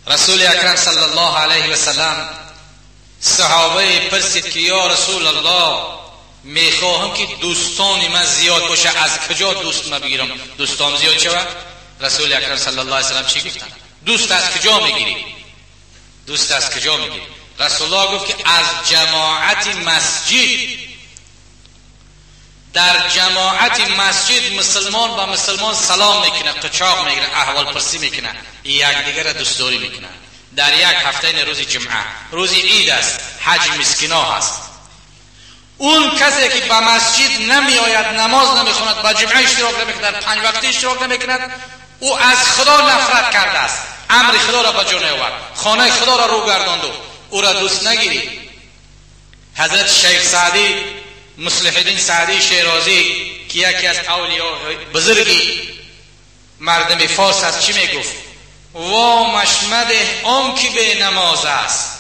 رسول اکرم صلی الله علیه و سلم صحابه پرسید که یا رسول الله، میخواهم که دوستان من زیاد باشه، از کجا دوست ما بگیرم دوستام زیاد شود؟ رسول اکرم صلی الله علیه و سلم چی گفتن؟ دوست از کجا میگیری؟ دوست از کجا میگیری؟ رسول الله گفت که از جماعت مسجد. در جماعت مسجد مسلمان با مسلمان سلام میکنه، قچاق میگیره، احوال پرسی میکنه، یکدیگر را دوستداری میکنه. در یک هفته، این روز جمعه، روز عید است، حج مسکینا هست. اون کسی که به مسجد نمی آید، نماز نمیخواند، به جمعه اشتراک نمیکند، در پنج وقتی اشتراک نمیکند، او از خدا نفرت کرده است، امر خدا را به جا نیاورد، خانه خدا را رو گرداند، او را دوست نگیری. حضرت شیخ سعدی، مصلح الدین سعدی شیرازی که یکی از اولیاء بزرگی مردم فارس است، چی میگفت؟ وامش مده آن که به نماز است،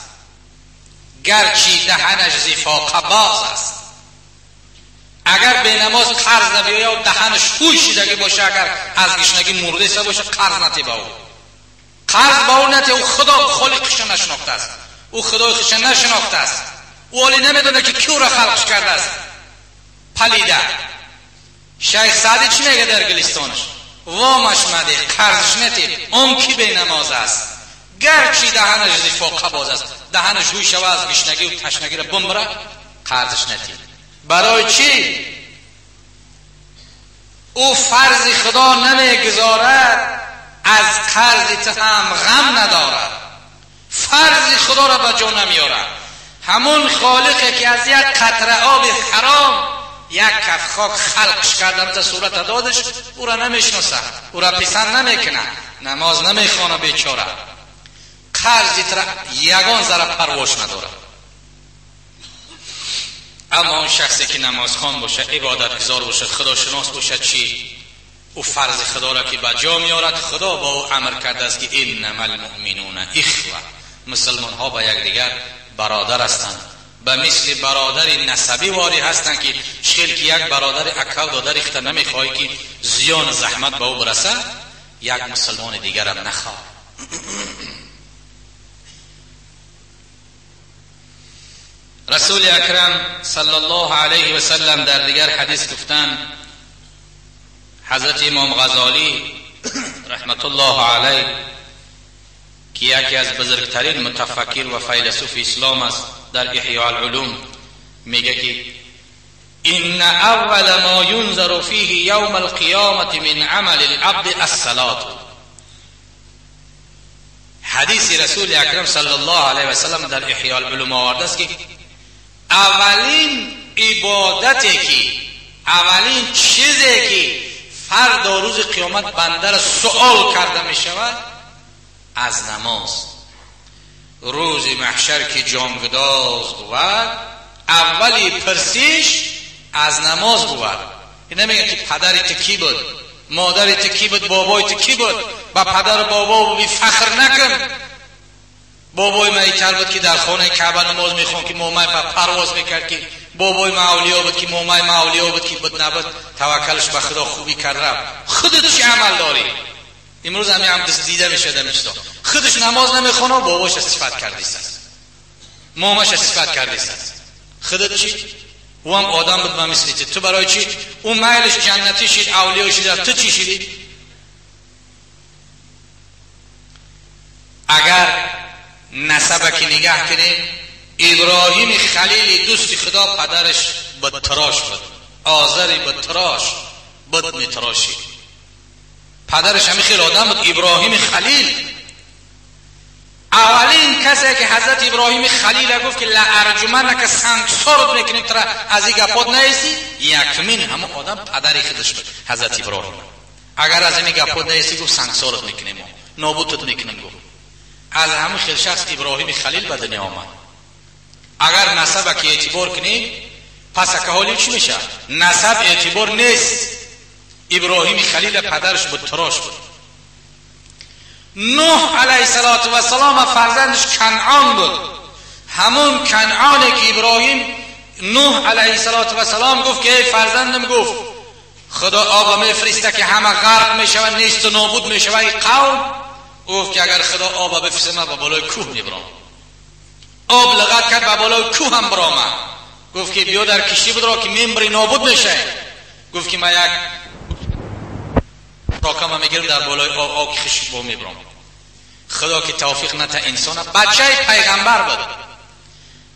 گرچه دهنش ز فاقه باز است. اگر به نماز قرض نبیاید و دهنش خوش شدگی باشه، اگر از گشنگی مرده سه باشه، قرض نتی با او، قرض با او نتی. او خدا خالقش نشناخته است، او خدای خودش نشناخته است، او حالی نمیدونه که کی او را خلقش کرده است. پلیده. شیخ سعدی چی میگه در گلستانش؟ وامش مده، قرضش نتی آن کی به نماز است، گرچه دهنش ز فاقه باز است. دهنش هوی شوه از گشنگی و تشنگی را بمبره، قرضش نتی. برای چی؟ او فرض خدا نمیگذارد، از قرض تو هم غم ندارد، فرض خدا را به جا نمیارد. همون خالقی که از یک قطره آب حرام یک کف خاک خلقش کردم تا صورت دادش، او را نمیشناسه، او را پسند نمیکنه، نماز نمیخوانه بیچاره، قرض تر یگان ذره پرواش نداره. اما اون شخصی که نمازخوان باشه، عبادتگزار باشه، خداشناس باشه، چی؟ او فرض خدا را که به جا میارد، خدا با او امر کرده است که انما المؤمنون اخوه، مسلمان ها با یکدیگر برادر هستند، به مثل برادر نسبی واری هستند که شکل که یک برادر اکا و دادر اخته نمیخوای که زیان زحمت به او برسه، یک مسلمان دیگر هم نخواه. رسول اکرم صلی الله علیه و سلم در دیگر حدیث گفتن، حضرت امام غزالی رحمت الله علیه که یکی از بزرگترین متفکر و فیلسوف اسلام است، در احیاء العلوم میگه که ان اول ما ینظر فیه یوم القیامة من عمل العبد الصلاة. حدیث رسول اکرم صلی الله علیه و سلم در احیاء العلوم آورده است که اولین عبادتی که، اولین چیزی که فردا روز قیامت بنده را سوال کرده می شود از نماز. روز محشر که جانگداز بود، اولی پرسش از نماز بود. این نمیگه که پدرت کی بود، مادرت کی بود، بابایت کی بود. با پدر و بابا بی فخر نکن. بابای من ایتر بود که در خانه کعبه نماز میخوند، که مومای پرواز میکرد، که بابای من اولیا بود، که مومای من اولیا بود، که بود نبود، توکلش به خدا خوبی کرد رفت. خودت چی عمل داری؟ امروز همین هم دیده میشه دمیشتا خودش نماز نمیخونه، باباش صفت کرده است، ماماش صفت کرده است. خودت چی؟ او هم آدم بود من مثل تو. برای چی؟ اون میلش جنتی شد، اولیا شد، تو چی شدی؟ اگر نسب که نگاه کنیم، ابراهیم خلیل دوست خدا پدرش بتراش بود، آذری بتراش بود، میتراشی. پدرش همی خیلی آدم بود، ابراهیم خلیل. اولین کسی که حضرت ابراهیم خلیل گفت که لارجمنک، سنگسارت میکنیم ترا از این گپات نیستی، یکمین همون آدم پدر خودش بود، حضرت ابراهیم. اگر از این گپات نیستی، گفت سنگسارت میکنیم، نابودت میکنیم. گفت از همون خیلی شخص ابراهیم خلیل به دنیا آمد. اگر نسب که اعتبار کنیم، پس که حالی چی میشه؟ نسب اعتبار نیست. ابراهیم خلیل پدرش بود، تراش بود. نوح علیه السلام فرزندش کنعان بود. همون کنعانه که ابراهیم نوح علیه السلام گفت که ای فرزندم، گفت خدا آب میفرسته که همه غرق میشوند، نیست و نابود میشوند این قوم. گفت که اگر اگر خدا آب بفرسته من به بالای کوه میبرم. آب لغت کرد به بالای کوه هم برآمد. گفت که بیا در کشتی بدرا که میمبری نابود میشه. گفت که من یک راکم میگیرم در بالای آب، آب که خشک با میبرم. خدا که توفیق نته انسان. بچه پیغمبر بود،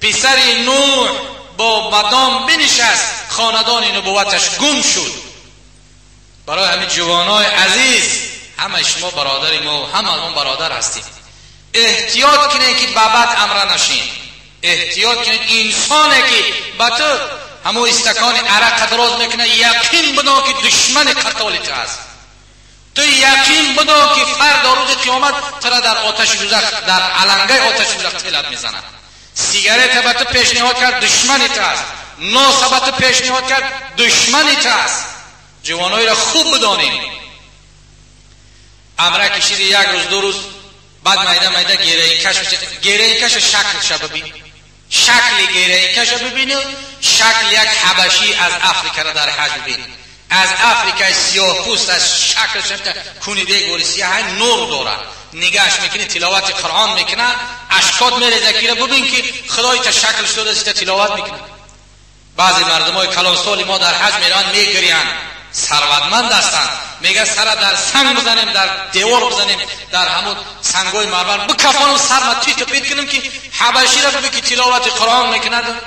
پسر نوح با مدام بنشست، خاندان نبوتش گم شد. برای همین جوانای عزیز، همه شما برادر ما و همه ما برادر هستیم، احتیاط کنید که به بد امر نشین. احتیاط کنید انسانی که به تو همو استکان عرق دراز میکنه، یقین بدان که دشمن قتال تو است. تو یقین بدان که فردا روز قیامت تو را در آتش دوزخ، در علنگه آتش دوزخ تلت میزند. سیگارت به تو پیشنهاد کرد، دشمن تو است. ناس به تو پیشنهاد کرد، دشمن تو است. جوانایی را خوب بدانیم. امره کشید یک روز دو روز بعد میده میده گیره کش میشه. گیره کش شکلش ببین، شکل گیره کش ببین، شکل یک حبشی از افریقا را در حج ببین. از افریقای سیاه پوست از شکلش کونیده گوری سیاه نور داره، نگاهش میکنی تلاوت قرآن میکنه، اشکات میریزه که ببین که خدای تا شکلش داده است تلاوت میکنه. بعضی مردمای کلانسال ما در حج میرن میگریان، ثروتمند هستند، میگه سر در سنگ بزنیم، در دیوار بزنیم، در همون سنگای مرمر بکفانم، سر ما تیت پیت کنیم که حبشی را ببین که تلاوت قرآن میکند.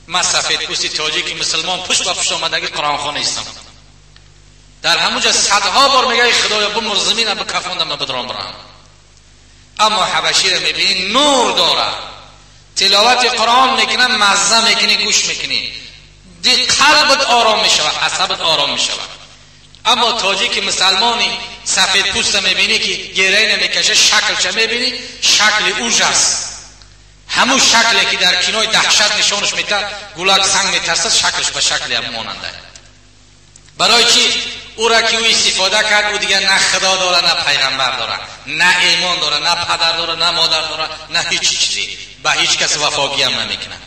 ما سفید پوستی تاجیک مسلمان پشت به پشت آمدگی قرآن خوان هستم. در همونجا صدها بار میگه خدایا بمر زمینم بکفاندم من بدرام برم. اما حبشی را میبینی نور داره، تلاوت قرآن میکنه، مزه میکنی، گوش میکنی، دی قلبت آرام میشود، عصبت آرام میشود. اما تاجیک مسلمانی سفید پوست میبینی که گره نمیکشه، شکلش میبینی، شکل اوج است. همون شکلی که در کینای دهشت نشانش میده، گولاک سنگ میترسد، شکلش به شکل هم ماننده. برای چی؟ او را که او استفاده کرد، او دیگه نه خدا داره، نه پیغمبر داره، نه ایمان داره، نه پدر داره، نه مادر داره، نه هیچ چیزی. به هیچ کس وفاگی هم نمیکنه.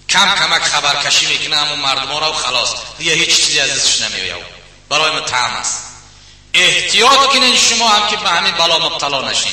کم کمک خبرکشی میکنه همون مردم را و خلاص، دیگه هیچ چیزی از دستش نمیاد. برای ما طعم است. احتیاط کنین شما هم که به همین بلا مبتلا نشین.